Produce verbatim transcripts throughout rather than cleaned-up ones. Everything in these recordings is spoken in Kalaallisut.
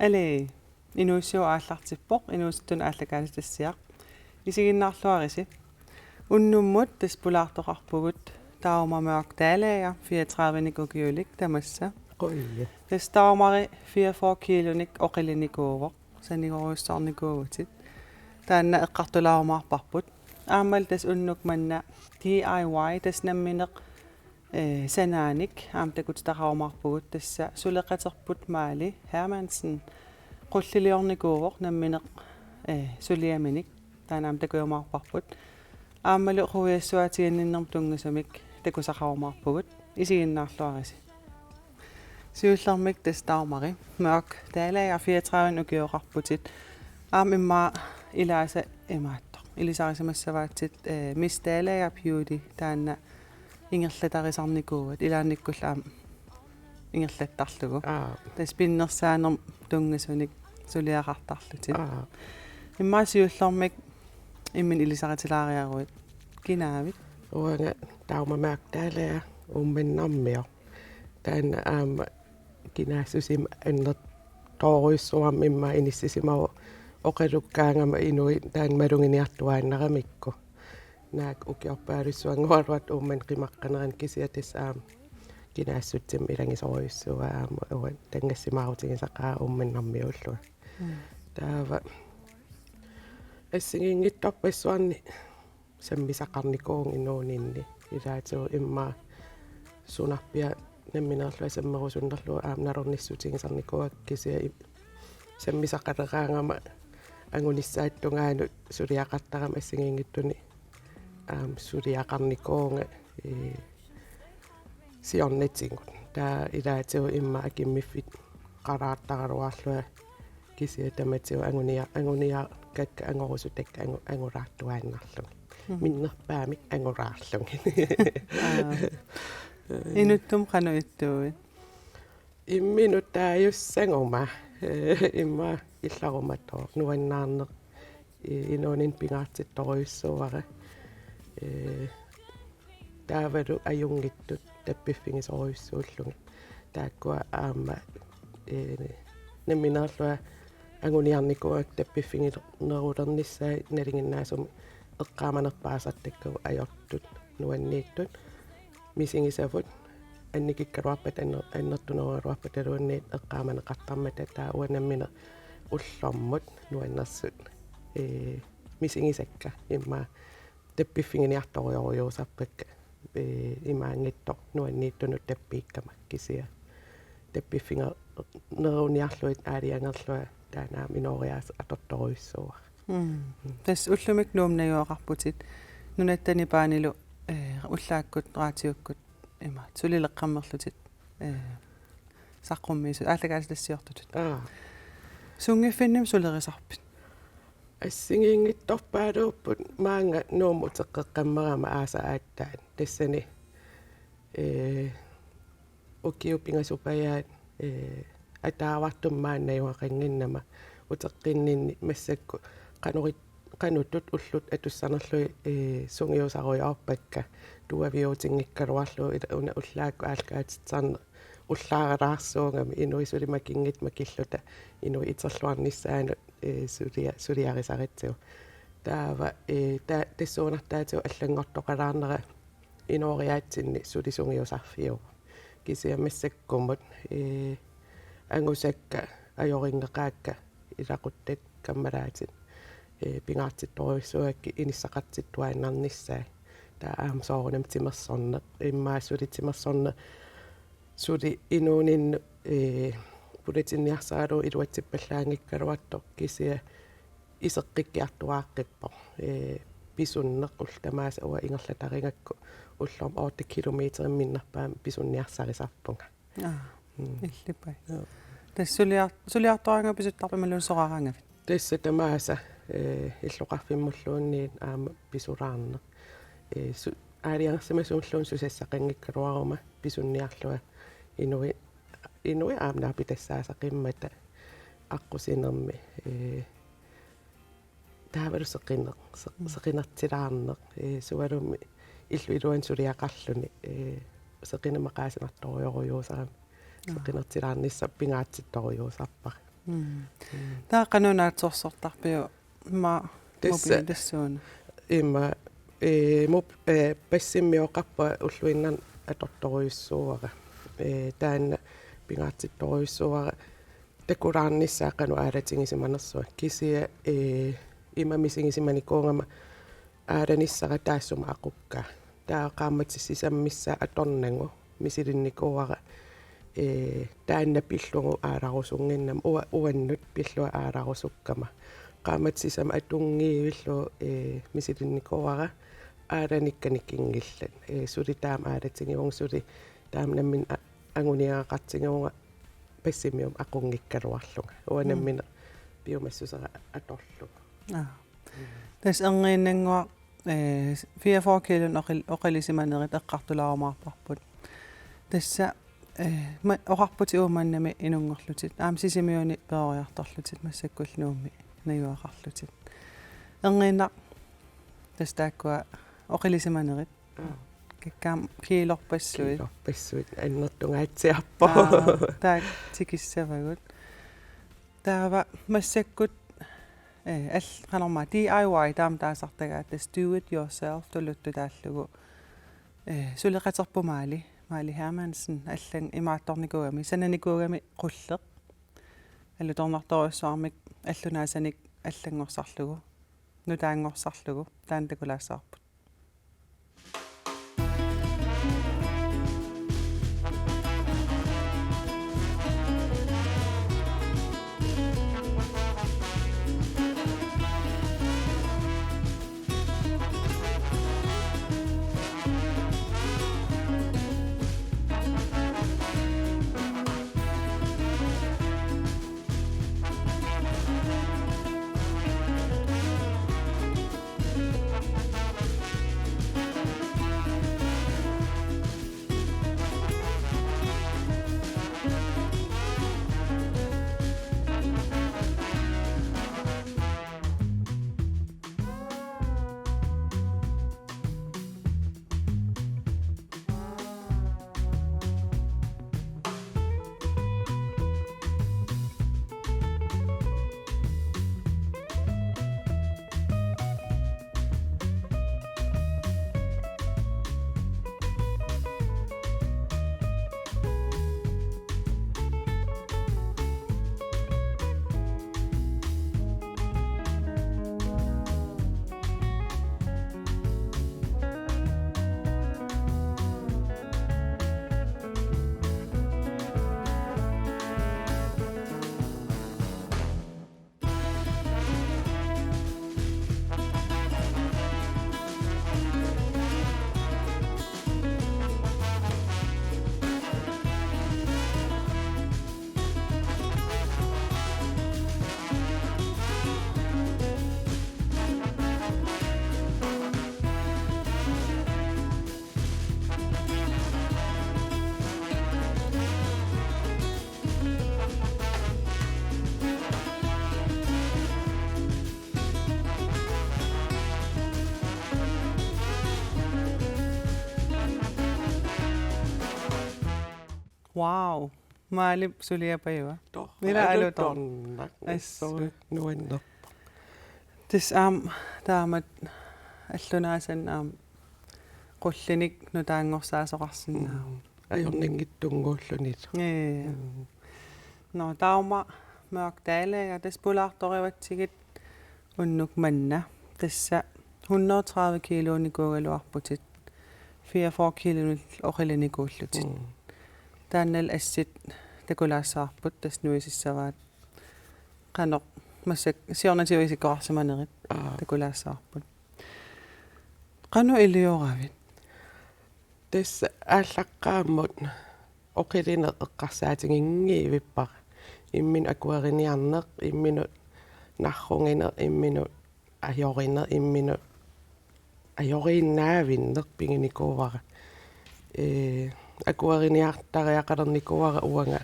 Ali, inuussooq aallartippoq, inuusuttunut aallakaatitassiaq. Isiginnaarluarisi. Unnummut tassa pulaartoqarpugut Dagmar Mørch Dalager, fireogtredivenik ukiulik tamassa. Qulli. Tassa Dagmari fireogfyrre kiilunik oqilinikuuvoq, sanigorujussuarnikuuvutit. Taanna eqqartulaarumaarparput. Aammalu tassa unnuk manna D I Y, tassa nammineq eh, sanaanik aamma takutitaqarumaarpugut, tassa suleqaterput Maali Hermansen qulliliornikuuvoq nammineq, eh, suliaminik, taanna aamma takujumaarparput. Aammalu quiassuaatiginninnermut tunngasumik takusaqarumaarpugut, isiginnaarluarisi. Siullermik tassa Dagmari Mørch Dalager, fireogtredivenik ukioqarputit. Aamma immaqa ilaasa imaattoq ilisarisimassavaatsit, eh, Miss Dalager Beauty, taanna ingerlatarisarnikuuat, ilaannikkullu aamma ingerlattarlugu. Aa. Tassa pinnersaanermut tunngasunik suliaqartarlutit. Aa. Immaqa siullermik imminut ilisaritilaariaruit. Kinaavit? Uanga Dagmar Mørch Dalager, Uummannarmioq. Taanna aamma kinaassusimmik annertoorujussuarmik immaqa inissisimavoq oqalukkaangama inuit taanna maluginiartuaannaramikku. Naak ukiorpaalussuanngoraluartut Uummannaq qimaqqanerani, kisianni tassa aamma kinaassutsimik ilagisorujussuuara, aamma uanga tanngassimaarutigisaqaara Uummannarmiuullunga. Mm. Taava assigiinngitsorpassuarnik sammisaqarnikuuvunga inuuninni. Ilaatigut immaqa sunarpiaq nammineerlunga sammerusunnerlugu aamma nalornissutigisarnikuuakka, kisianni sammisaqaleraangama angunissaata tungaanut suliaqartarama assigiinngitsunik aamma suliaqarnikuuvunga, ee, siornatigut. Taava ilaatigut immaqa akimmiffik qalaartaraluarlunga, kisianni tamatigut angunia-, anguniakkakka angorusutakka angu-, angulaartuaannarlugit. Mhm. Minnerpaamik angulaarlugit. Aa. Inuttut qanoq ittuuit? Imminut taajussaguma. Immaqa illarumatooq, nuannaarneq. I-, inuuninni pingaartittorujussuuara. Ee, taavalu ajunngitsut tappiffigisorujussuullugit. Taakkua aamma, ee, nammineerlunga anguniarnikuuakka tappiffiginerulernissaat, nalinginnaasumik eqqaamanerpaasartakkagut ajortut nuanniittut. Misigisavut annikikkaluarpata, anner-, annertunerugaluarpataluunniit eqqaamaneqartarmata, taava uanga nammineq ullormut nuannersut, ee, misigisakka immaqa tappiffiginiartorujorujussuusarpakka, ee, imaanngitsoq nuanniittunut tappiikkama, kisianni tappiffigineruniarlugit aalajangerlunga taanna aamma inooriaaseq atortorujussuuara. Mm. Mm. Tassa ullumikkut Nuummut najugaqarputit, nunatta nipaanilu, ee, ullaakkut raatiukkut imaattoq sulileqqammerlutit, ee, saqqummiisut aallakaatitassiortutut. Aa. Sunngiffinnimi sulerisarpit? Assigiinngitsorpaaluupput maanga Nuummut uteqqeqqammerama aasap aatsaat. Tassani, ee, ukiut pingasupajaat, ee, ataavartumik maani najugaqannginnama uteqqinninni massakkut qanorit-, qanoq ittut ullut atussanerlugit, ee, sungiusarujoorpakka, tuaviuutinngikkaluarlugu, ila una ullaakkut aallakaatitsisarneq ullaaralaarsuugami, inuit suli makinngitsut makilluta inuit iterluarnissaannut, ee, sulia-, suliarisaratsigu. Taava, ee, ta-, tassuunartaatigut allanngortoqalaarnera inooriaatsinni suli sungiusarfiuvoq. Kisianni massakkumut, ee, angusakka ajorinngeqaakka ilaquttat kammalaatit, ee, pingaartittorujussuugakkit inissaqartittuaannarnissaat. Taava aamma soorunami timersorneq, immaqa suli timersorneq, suli inuuninnut, ee, pulatinniarsaralugu iluatsippallaanngikkaluartoq, kisianni iseqqikkiartuaaqqippoq. Ee, pisunneq ullut tamaasa uanga ingerlatarigakku ullormut otte kilometerimik minnerpaamik pisunniarsarisarpunga. Aa, mm, illipai. Joo. Tassa suliar-, suliartoraangavit pisuttarpit imaluunniit soraaraangavit? Tassa tamaasa, ee, illoqarfimmulluunniit aamma pisulaarneq. Ee, su-, aalajangersimasumilluunniit susassaqanngikkaluaruma pisunniarlunga inuit, inuit aamma naapitassaassaqimmata aqqusinermi, ee, taavalu seqineq-, seq-, mm, seqinertilaarneq, ee, sualummik illup iluani suliaqarluni, ee, seqineq maqaasinartorujorujussuusarami. Aa. Seqinertilaarnissaq pingaartittorujussuusarpara. Mm. Taava qanoq naatsorsortarpiuk, immaqa Tassa. Mobilissuuna? Immaqa, ee, mop-, ee, passimioqarpunga ulluinnarni atortorujussuuara. Ee, taanna pingaartittorujussuuara takulaarnissaa qanoq aallatigisimanersunga. Kisianni, ee, ima misigisimanikuugama aallanissara taassuma aqukkaa. Taava qaammatit sisamat missaat atornagu misilinnikuuara, ee, taanna pillugu aalarusunnginnama ua-, uannut pillunga aalarusukkama. Qaammatit sisamat atunngivillugu, ee, misilinnikuuara aallanikka nikinngillat. Ee, suli taama aallatigivugut, suli taama nammineq a-, anguniagaqartigivugut passimiumik aqunngikkaluarlunga. Uanga Mm. nammineq piumassusera atorlugu. Aa. Mm. Tassa erniinnannguaq, ee, fireogfyrre kiilunik oqil-, oqilisimanerit eqqartulaarumaarparput. Tassa, ee, ma-, oqarputit Uummannami inunngorlutit. Aamma Sisimiuni peroriartorlutit, massakkullu Nuummi najugaqarlutit. Erniinnaq tassa taakkua oqilisimanerit. Aa. Kikkut aamma kiilorpassuit. Kiilorpassuit annertungaatsiarpoq. Aa, taakku tikissavagut. Taava massakkut, ee, al-, qanormaa D I Y taama taasartagaat, tassa do it yourself tuluttut taallugu. Ee, suleqaterput Maali, Maali Hermansen, allanngornikuugami, sananikuugami qulleq. Alutornartorujussuarmik allunaasanik allanngorsarlugu, nutaanngorsarlugu, taanna takulaassavarput. Wow. Maalip suliapajua. Tor-, Ila alutor-, alutornaq. Assut. Assut nuannerpoq. Tassa aamma taamatut allunaasanik aamma qullinik nutaanngorsaasoqarsinnaavoq. Mm. Ajornanngitsunnguullunilu. Ee. Mm. Nå, Dagmar Mørk Dalager, tassa pulaartorivatsigit unnuk manna. Tassa hundrede og tredive kiiluunikuugaluarputit. Fireogfyrre kiilunillu oqilinikuullutit. Mm. Taannalu assit takulaassavarput, tassa nuisissavaat. Qanoq massakkut siornatigut isikkoqarsimanerit Aa. takulaassavarput. Qanoq ilioravit? Tassa aallaqqaammut oqilineq eqqarsaatiginngivippara. Imminut akueriniarneq, imminut narrugineq, imminut ajorineq, imminut ajoriinnaavinneq piginikuuara. Ee, akueriniartariaqalernikuuara uanga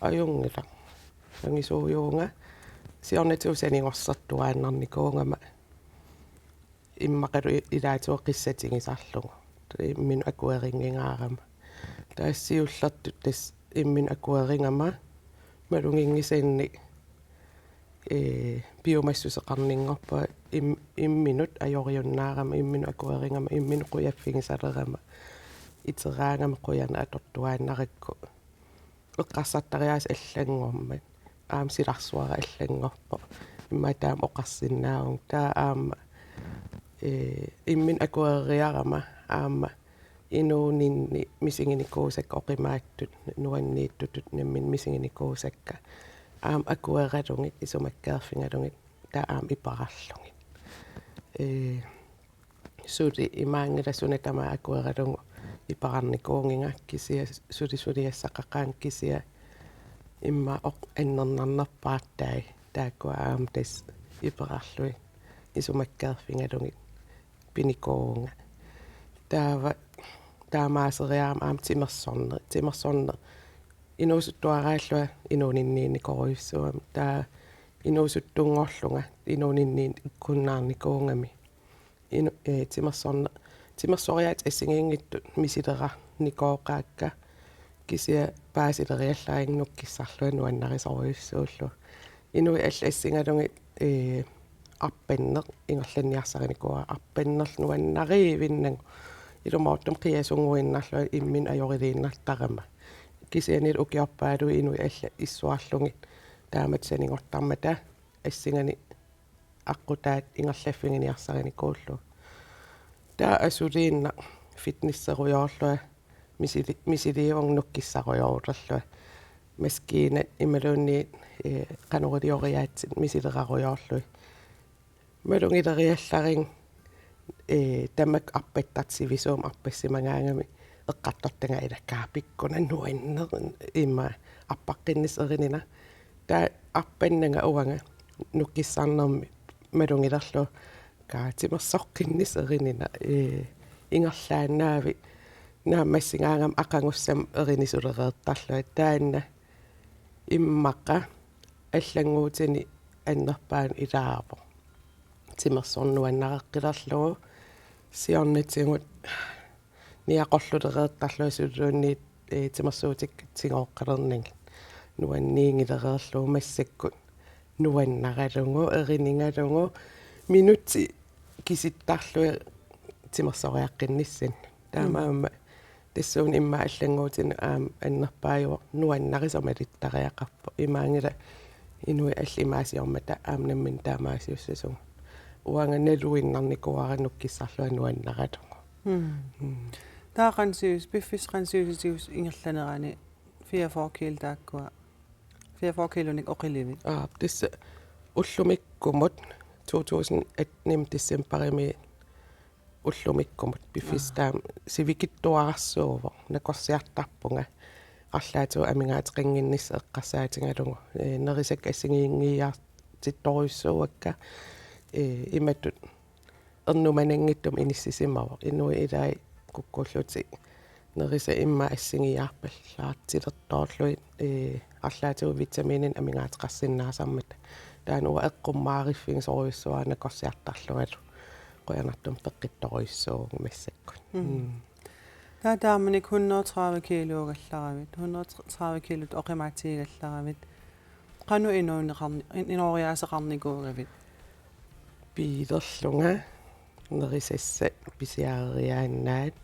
ajunngilaq. Angisuujuuvunga siornatigut sanigorsartuaannarnikuugama immaqalu i-, ilaatigut qissatigisarlugu. Imminut akuerinngingaarama. Taava siullertut tassa imminut akuerigama maluginngisannik ee, piumassuseqarninngorpunga im-, imminut ajoriunnaarama, imminut akuerigama, imminut qujaffigisalerama, iteraangama qujanaq atortuaannarakku. Eqqarsartariaaseq allanngormat. Aamma silarsuara allanngorpoq. Immaqa taama oqarsinnaavunga. Taava aamma, ee, imminut akueriarama aamma inuuninni misiginikuusakka oqimaatsut nuanniitsutut namminneq misiginikuusakka. Aamma akueralugit isumakkeerfigalugit taava aamma iperarlugit. Ee, suli imaanngilaq suna tamaat akueralugu iperarnikuugiga kisianni suli suliassaqaqaanga kisianni immaqa oq-, annernarnerpaartai taakkua aamma tassa iperarlugit isumakkeerfigalugit pinikuuvunga. Taava taamaaseriarama aamma timersorneq, timersorneq inuusuttuaraallunga inuuninniinnikorujussuugami. Taava inuusuttunngorlunga inuuninniinnikkunnaarnikuugami. Inu-, ee, timersorne-, timersoriaatsit assigiinngitsut misilerarnikooqaakka kisianni paasileriallarinngikkaluarlunga nuannarisorujussuullugu. Inuit allat assigalugit, ee, arpanneq ingerlanniarsarinikuuara, arpannerlu nuannarivinnagu. Ilumoortumik qiasunnguinnarlunga imminut ajoriliinnartarama. Kisiannili ukiorpaaluit inuit allat issuarlugit taamatut sanigortarmata assinganik aqqutaat ingerlaffiginiarsarinikuullugu. Taava asuliinnaq fitnesserujoorlunga misili-, misiliivunga nukkissarujoorulerlunga. Maskiinat imaluunniit, ee, qanorilioriaatsit misilerarujoorlugit. Malugileriallaringa, ee, tamakku arpattartut sivisuumik arpassimagaangami eqqartortagara ila kaapikkunaq nuanneq immaqa arpaqqinnissaq erinina. Taava arpannanga uanga nukkissarnermi malugilerlugu kaa timersoqqinnissaq erinina, ee, ingerlaannavik naammassigaangama aqagussamik erinisulereertarlunga taanna immaqa allannguutini annerpaanut ilaavoq. Timersorneq nuannareqqilerlugu siornatigut niaqorlulereertarlunga suli iluunniit, ee, timersuutikka tigooqqalernagit. Nuanniigilereerlugu massakkut nuannaralugu, erinigalugu, minutsit kisittarlugit timersoriaqqinnissannut. Taamaammat tassuuna immaqa allannguutini aamma annerpaajuvoq nuannarisoq malittariaqarpoq. Imaanngilaq inuit allat imaasiormata aamma nammineq taamaasiussasugut. Uanga naluinnarnikuuara nukkissarlunga nuannaralugu. Mm. Mm. Taava qanoq sius-, piffissaq qanoq sivisutigisoq ingerlanerani fireogfyrre kilo taakkua, fireogfyrre kilonik oqilivit? Aap, tassa ullumikkumut to tusind atten decembarimi ullumikkumut piffissaq. Aap. Taama sivikitsuararsuuvoq, nakorsiartarpunga. Arlaatigut amigaateqannginnissaq eqqarsaatigalugu. Ee, nerisakka assigiinngiiaartittorujussuuakka. Ee, imatut ernumananngitsumik inissisimavoq. Inuit ilaat kukkullutik nerisat immaqa assigiiaarpallaartilertoorlugit, ee, arlaatigut vitamininit amigaateqarsinnaasarmata. Taanna uanga eqqummaariffigisorujussuuara nakorsiartarlungalu. Qujanartumik peqqittorujussuuvunga massakkut. Mm. Mm. Taava taamanikkut hundrede tredive kilogallaravit, hundrede tredive kilot oqimaatigigallaravit. Qanoq inuuneqarni-, in-, inooriaaseqarnikuugavit? Biilerlunga nerisassat pisiareriaannaat.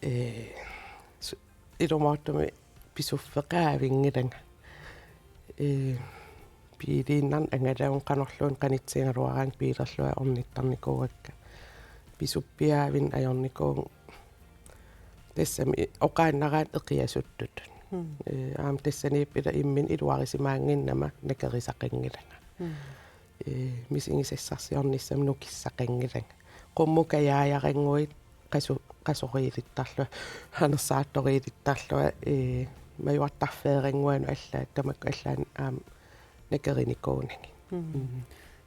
Ee, su-, ilumoortumik pisuffeqaavinngilanga. Ee, biiliinnarneq angalagut qanorluunniit qanitsigigaluaraangat biilerlunga ornittarnikuuakka. Pisuppiaavinneq ajornikuuvunga. Tassami oqaannaraanni eqiasuttutut. Mm. Ee, aamma tassaniipput ila imminut iluarisimaannginnama nakerisaqanngilanga. Mm. Ee, misigisassarsiornissamut nukissaqanngilanga. Qummut kajaajarannguit qasu-, qasoriilittarlunga, anersaartoriilittarlunga, ee, majuartarfeerannguanut allaat, tamakku allaat aamma nakerinikuunagit. Mm. Mm.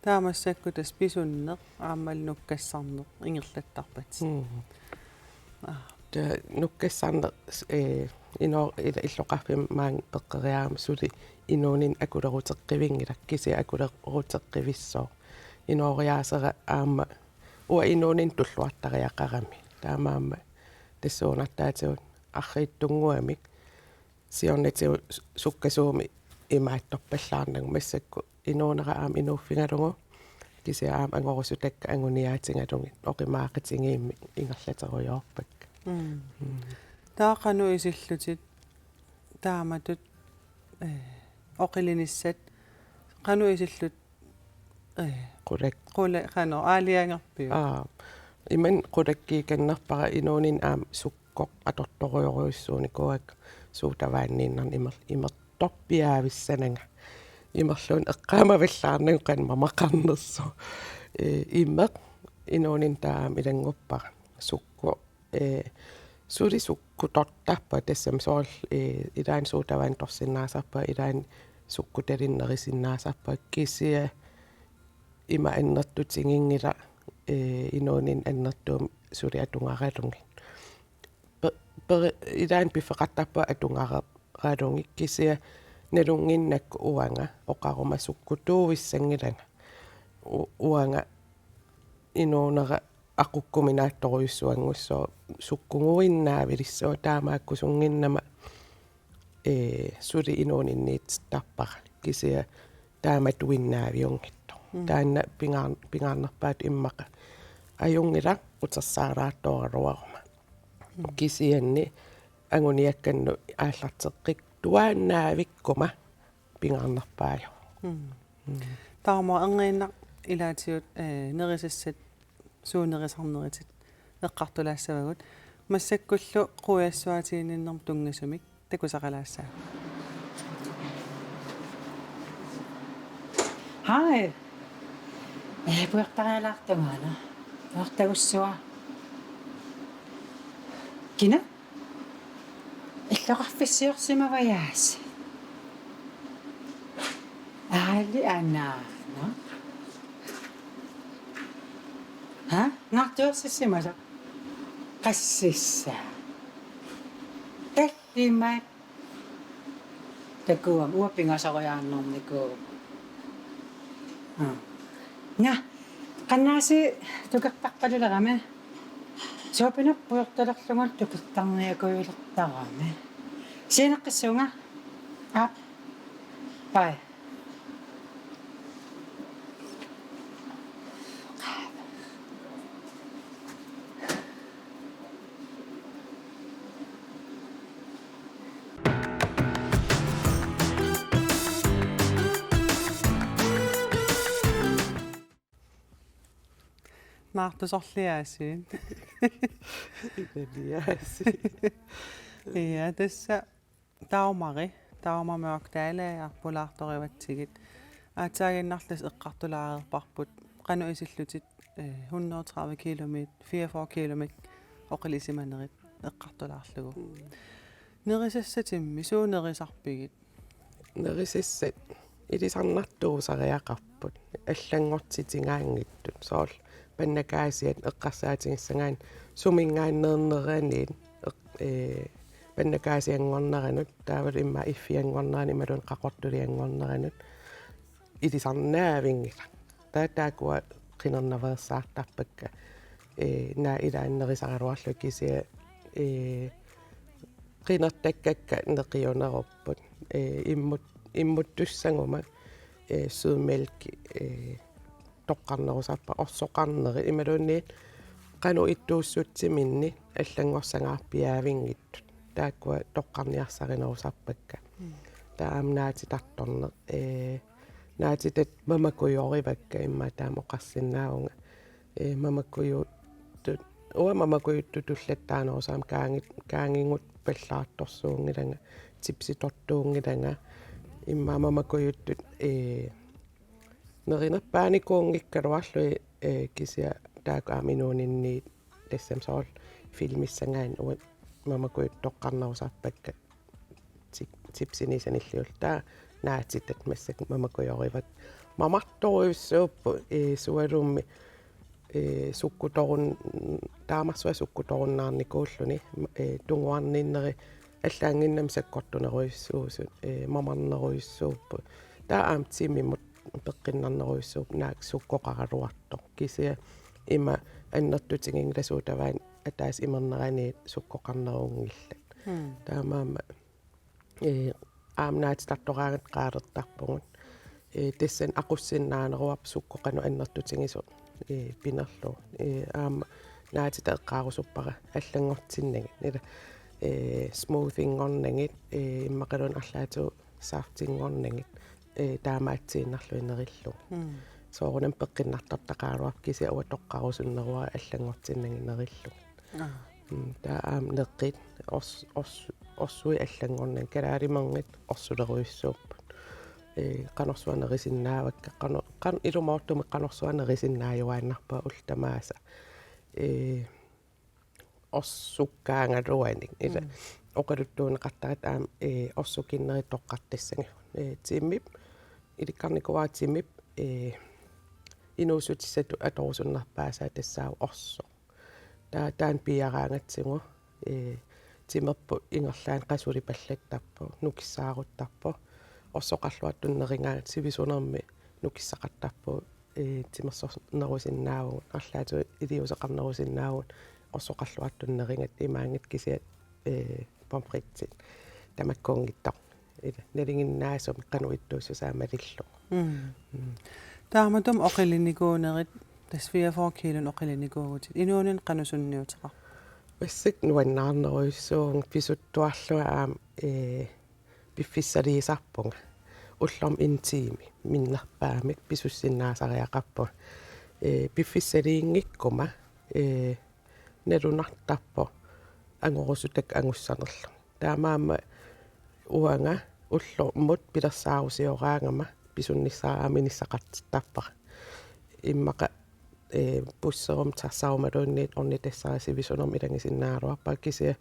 Taava massakkut tassa pisunneq aammalu nukkassarneq ingerlattarpatit. Mm. Aa. Taava nukkassarneq, ee, inoo-, il-, illoqarfimmi maanga peqqeriarama suli inuuninni akuleruteqqivinngilaq, kisianni akuleruteqqivissooq. Inooriaasera aamma uanga inuuninni tulluartariaqarami. Taamaammat tassuunartaatigut arriitsunnguamik siornatigut su-, sukkasuumik imaattorpallaarnagu massakkut inuunera aamma inuuffigalugu kisianni aamma angorusutakka anguniaatigalugit oqimaaqatigiimmik ingerlaterujoorpakka. Mm. Mm. Taava qanoq isillutit taamatut, eh, oqilinissat qanoq isillutit, eh, qulak- qula-, qanoq aalajangerpiuk? Aa, imannak qulakkiikannerpara inuuninni aamma sukkoq atortorujorujussuunikuuakka sodavandimiinnarnik imer-, imertorpiaavissananga. Imerluunniit eqqaamavallaarnagu qanoq mamaqarnersoq. Eh, imeq inuuninni taava aamma ilannguppara. Sukku, eh, suli sukkutortarpara tassami soorlu, eh, ilaanni sodavandimik torsinnaasarpara, ilaanni sukkutalinnik nerisinnaasarpara kisianni ima annertutiginngilaq, eh, inuuninni annertuumik suli atugaralugit. Pe-, peri-, ilaanni piffeqartarpunga atugaralugit kisianni nalunnginnakku uanga oqaruma sukkutuuvissanngilanga. U-, uanga inuunera aqukkuminaattorujussuanngussaaq sukkuguinnaavilissaaq taamaakkusunnginnama, eh, suli inuuninniittarpara kisianni taamatuinnaaviunngitsoq. Mm. Taanna pingaar-, pingaarnerpaatut immaqa ajunngilaq utersaalaartoraluaruma. Mm. Kisianni anguniakkannut aallarteqqittuaannaavikkuma pingaarnerpaajuvoq. Mm. Mm. Taava aamma erniinnaq ilaatigut, eh, nerisassat suut nerisarneritit eqqartulaassavagut. Massakkullu quiassuaatiginninnermut tunngasumik takusaqalaassaagut. Hej. Eh, pujortarialaartungaana. Pujortagussuaq. Kina? Illoqarfissiorsimavajaasi. Aali anaana. Ha? Naartuersissimasoq. Qassissaa. Tallimat. Takuam uanga pingasoriaannarnikuuvoq. Aa. Naa, qannaasi tukertarpalulerami. Suapinerput pujortalerlungalu tukertarniakujulertarami. Sianeqqissuunga. Aap. Bye. Naartusorliaasiit. Ilaliaasiit. Ja, tassa Taumari, Tauma Mørkdalager pulaartorivatsigit. Aatsaaginnarlusi eqqartulaareerparput qanoq isillutit, eh, hundrede og tredive kilometer, fireogfyrre kilometer oqilisimanerit eqqartulaarlugu. Mm. Nerisassatimmi suut nerisarpigit? Nerisassat ilisarnartuusariaqarput allanngortitigaanngitsut, soorlu pannakaasiat eqqarsaatigissagaanni suminngaanneerneraniit eq-, ee, pannakaasianngorneranut, taavalu immaqa iffianngorneranut imaluunniit qaqortulianngorneranut ilisarnaavinngilaq. Taava taakkua qinernaveersaartarpakka, ee, naak ilaanni nerisaraluarlugit kisianni, ee, qinertakkakka neqiunerupput. Ee, immut-, immuttussaguma, ee, sødmælk, ee, toqqarnerusarpara, orsoqarneri imaluunniit qanoq ittuussutsiminni allanngorsagaarpiaavinngitsut. Taakkua toqqarniarsarinerusarpakka. Mm. Taava aamma naatitartorneq, ee, naatitat mamakujorivakka, immaqa taama oqarsinnaavunga. Ee, mamakujuttut, uanga mamakujuttut tullattaanerusarama kaangi-, kaangigut pallaartorsuunngilanga, chipsitortuunngilanga, immaqa mamakujuttut, ee, nerinerpaanikuunngikkaluarlugit, ee, kisianni taakku aamma inuuninniit tassami soorlu filmissagaanni uanga mamakujuttut toqqarnerusarpakka chip-, chipsinit sanilliullugu. Taava naatitat massakkut mamakujorivakka. Mamartorujussuupput, ee, sualummik, ee, sukkutorun-, taamarsuaq sukkutorunnaarnikuulluni, ee, tunguarninneri allaannginnami sakkortunerujussuusut, ee, mamarnerujussuupput. Taava aamma timimut peqqinnarnerujussuupput naak sukkoqaraluartoq. Kisianni ima annertutiginngilaq sodavandip ataaseq imerneraniit sukkoqarnerunngillat. Mm. Taamaammat, ee, aamma naatitartoraangatta qaalertarpugut. Ee, tassani aqussinnaaneruarput sukkut qanoq annertutigisoq, ee, pinerlugu. Ee, aamma naatita eqqaarusuppara allanngortinnagit. Ila, ee, smoothieginngornagit, ee, immaqaluunniit arlaatigut saftiginngornagit, ee, taamaatsiinnarlugit nerillugu. Mm. Soorunami peqqinnartortaqaraluarpoq kisianni uanga toqqarusunneruara allanngortinnagit nerillugu. Aa. Mm, taava aamma neqit ors-, ors-, orsuit allanngornagit, kalaalimernit orsulerujussuupput. Ee, qanorsuaq nerisinnaavakka, qano-, qan-, ilumoortumik qanorsuaq nerisinnaajunnaarpara ullut tamaasa. Ee, orsukkaangaluanik. Ila, mm, oqaluttuunneqartaratta aamma, ee, orsukinnerit toqqartassagipput. Ee, timip, ilikkarnikuuara timip, ee, inuussutissatut atorusunnerpaasaa tassaavoq orsoq. Taa-, taanna piiaraangatsigu, ee, timerput ingerlaannaq qasulipallattarpoq, nukissaaruttarpoq, orsoqarluartumik nerigaangat sivisunermi nukissaqartarpugut, ee, timersornerusinnaavugut, arlaatigut iliuuseqarnerusinnaavugut, orsoqarluartumik nerigatta, imaanngitsoq kisianni, ee, pomfritsit tamakkuunngitsoq. Ila, nalinginnaasumik qanoq ittuussusaa malillugu. Mm. Mm. Taamatut oqilinikuunerit, tassa fireogfyrre kiilunik oqilinikuuvutit. Inuuninni qanoq sunniuteqarpa? Massakkut nuannaarnerujussuuvunga, pisuttuarlunga aamma, ee, piffissaliisarpunga. Ullormi en time minnerpaamik pisussinnaasariaqarpunga. Ee, piffissaliinngikkuma, ee, nalunartarpoq angorusutakka angussanerlugit. Taamaammat uanga ullormut pilersaarusioraangama pisunnissara aamma inissaqartittarpara. Immaqa, ee, busserumut tassarumaluunniit ornitassara sivisunermik ilagisinnaagaluarpara, kisianni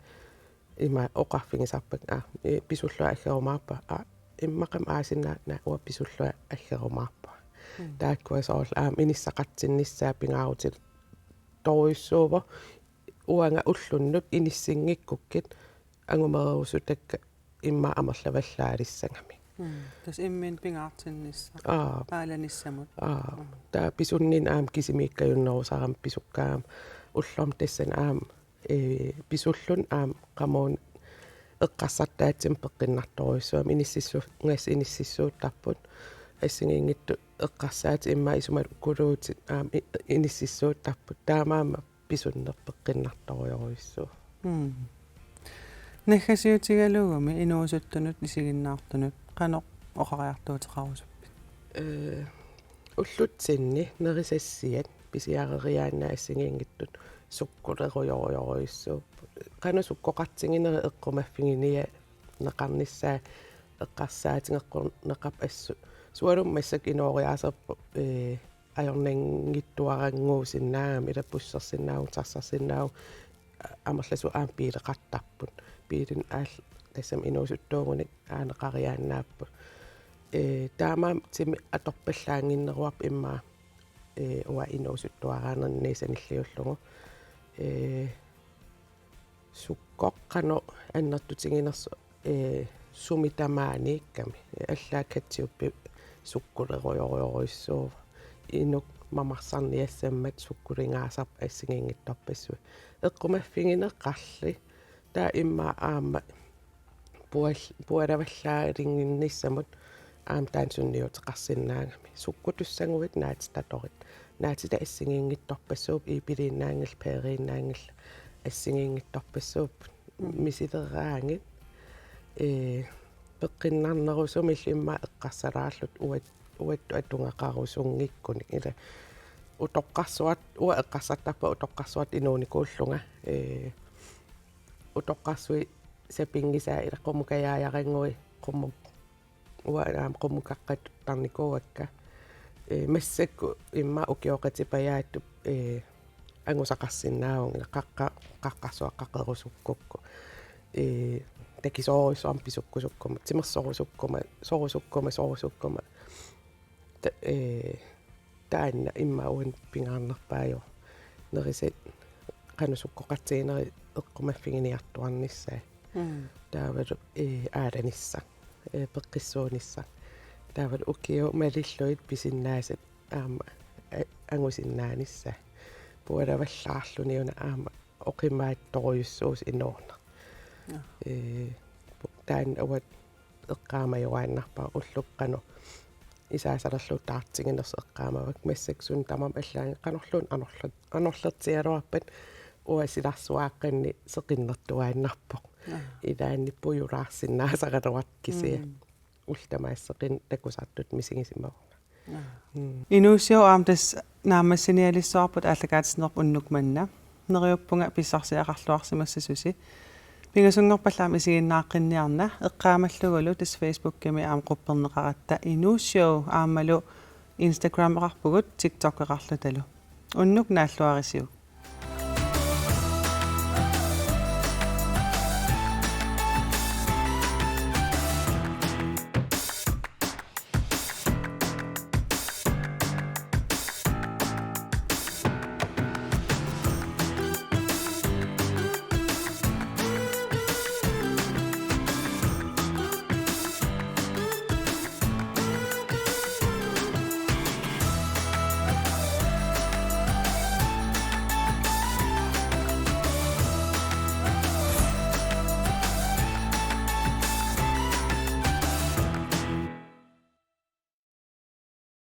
ima oqarfigisarpakka, aa, ee, pisullunga aggerumaarpunga, aa, immaqami aasinnaavoq, naa, uanga pisullunga aggerumaarpunga. Mm. Taakkua soorlu aamma inissaqartinnissaat pingaarutit- torujussuuvoq, uanga ullunnut inissinngikkukkit angumererusutakka immaqa amerlavallaalissagami. Mm. Tassa imminut pingaartinnissaq. Aa. Aalanissamut. Aa. Mm. Taava pisunninni aamma kisimiikkajunnerusarami pisukkaangama, ullormi tassani aamma, ee, pisulluni aamma qamuuna eqqarsartaatsimut peqqinnartorujussuugami, inississu-, ngas inississuuttarput, assigiinngitsut eqqarsaatit immaqa isumaliukkuluutit aamma i-, inississuuttarput, taamaammat pisunneq peqqinnartorujorujussuuvoq. Mm. Naggasiutigalugumi inuusuttunut isiginnaartunut qanoq oqariartuuteqarusuppit? Ee, ullutsinni nerisassiat pisiareriaannaat assigiinngitsut sukkulerujorujorujussuupput. Qanoq sukkoqartiginerit eqqumaffiginiarneqarnissaat eqqarsaatigeqqunneqarpoq, assut sualummik massakkut inooriaaserput, ee, ajornanngitsuarannguusinnaagami, ila bussersinnaavugut, taxarsinnaavugut, a-, amerlasuut aamma biileqartarput. Biilini aal-, tassami inuusuttuugunik aaneqariaannaapput. Ee, taamaammat timi atorpallaannginneruarput immaqa, ee, uanga inuusuttuaraanerniit sanilliullugu. Ee, sukkoq qanoq annertutiginersoq, ee, sumi tamaaniikkami. Allaat ketchupi sukkulerujorujorujussuuvoq. Inuk mamarsarniassammat sukkulingaasarput assigiinngitsorpassuit. Eqqumaffigineqarli, taava immaqa aamma pual-, pualavallaalinnginnissamut aamma taanna sunniuteqarsinnaagami. Sukkutussaguit naatitatorit. Naatitat assigiinngitsorpassuupput, iipiliinnaanngillat, pæriinnaanngillat, assigiinngitsorpassuupput. Mm. Misileraangat, ee, peqqinnarnerusumillu immaqa eqqarsalaarluta uat-, uattut atugaqarusunngikkunik. Ila utoqqarsuat, uanga eqqarsartarpunga utoqqarsuartut inuunikuullunga, ee, utoqqarsuit sapinngisaat ila qummukajaajaraannguit qummuk-, uanga aamma qummukaqqattarnikuuakka. Ee, massakkut immaqa ukioqatipajaattup, ee, angusaqarsinnaavunga ila qaqqa-, qaqqarsuaq qaqerusukkukku. Ee, takisoorujussuarmik pisukkusukkuma, timersorusukkuma, sorusukkuma, sorusukkuma. Ta-, ee, taanna immaqa uannut pingaarnerpaajuvoq. Nerisat qanoq sukkoqartiginerit eqqumaffiginiartuarnissaat. Mm. Taavalu, ee, aalanissaq, ee, peqqissuunissaq. Taavalu ukiut malillugit pisinnaasat aamma, ee, angusinnaanissaat. Pualavallaarluni una aamma oqimaatsorujussuusoq inuuneq. Ja. Ee, pu-, taanna uanga eqqaamajuaannarpara ulloq qanoq isaasalerlugu taartiginersoq eqqaamavakka, massakkut suna tamarmi allaanngilaq, qanorluunniit anorlu-, anorlertigigaluarpat uanga silarsuaaqqanni seqinnertuaannarpoq. Aa. Ilaanni pujulaarsinnaasaraluartoq kisianni. Mm. Ullut tamaasa seqineq takusartutut misigisimavunga. Aa. Mm. Inuussio aamma tassa naammassinialissavarput aallakaatitsinerput unnuk manna. Neriuppunga pissarsiaqarluarsimassasusi. Pingasunngorpallu aamma isiginnaaqqinniarna, eqqaamallugulu tassa Facebookimi aamma qupperneqaratta Inuussio aammalu Instagrameqarpugut, TikTokeqarlutalu. Unnuk naalluarisiuk.